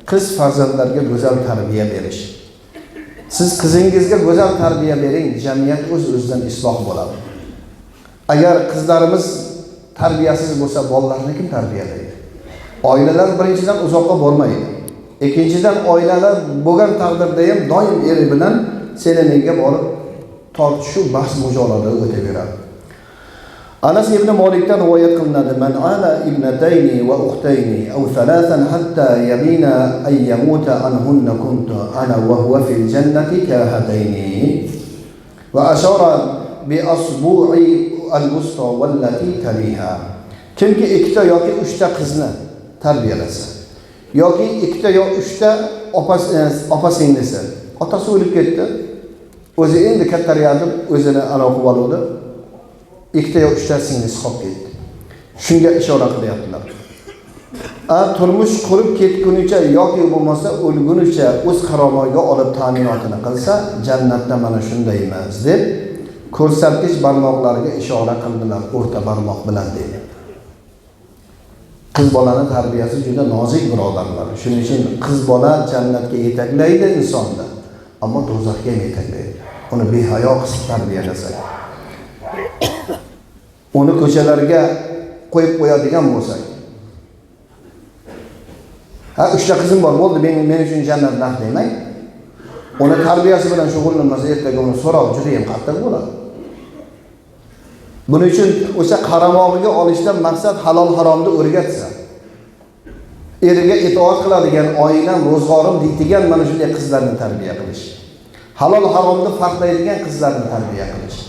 Qiz farzandlarga go'zal tarbiya berish. Siz qizingizga go'zal tarbiya bering, jamiyat o'z-o'zidan isloh bo'ladi. Agar qizlarimiz tarbiyasiz bo'lsa, bolalarni kim tarbiyalaydi? Oilalar birinchidan uzoqqa bormaydi. Ikkinchidan, oilalar bo'lgan taqdirda ham doim eri bilan seni menga borib tortishuv, bahs mujolarada o'taveradi. Anas ibn Malikdan rivoyat qilinadi: "Man ala ibnatayni va ukhtayni aw thalathan hatta yabina an yamuta anhunna kuntu ana wa huwa fil jannati kahatayni." Va ashara bi asbu'i al-wusta wallati taliha. Kimki ikkita yoki uchta qizni tarbiyalasa yoki ikkita yo uchta opa singlisi, otasi o'lib ketdi, o'zi endi kattarayotib o'zini aloqa qilib oluvdi, ikkita yo uchta singlisi qolib ketdi, shunga ishora qilyaptilar. Turmush qurib ketgunicha yoki bo'lmasa o'lgunicha o'z qaramog'iga olib ta'minotini qilsa, jannatda mana shundaymiz deb ko'rsatkich barmoqlariga ishora qildilar, o'rta barmoq bilan deydi. Qiz bolani tarbiyasi juda nozik, birodarlar. Shuning uchun qiz bola jannatga yetaklaydi insonni, ammo do'zaxga ham yetaklaydi. Uni behayo qilib tarbiyalasak, uni ko'chalarga qo'yib qo'yadigan bo'lsak, ha, uchta qizim bor, bo'ldi, men uchun jannat naq demang. Uni tarbiyasi bilan shug'ullanmasa, ertaga uni so'roq judayam qattiq bo'ladi. Buning uchun o'sha qaramog'iga olishdan maqsad halol haromni o'rgatsa, eriga itoat qiladigan, oilam ro'zg'orim deydigan mana shunday qizlarni tarbiya qilish, halol haromni farqlaydigan qizlarni tarbiya qilish.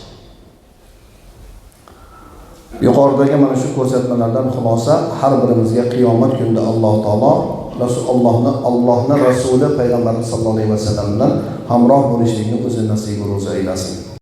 Yuqoridagi mana shu ko'rsatmalardan xulosa, har birimizga qiyomat kunida Alloh taolo Allohni rasuli payg'ambarimiz sollallohu alayhi vasallam bilan hamroh bo'lishlikni o'zi nasibi ro'zi aylasin.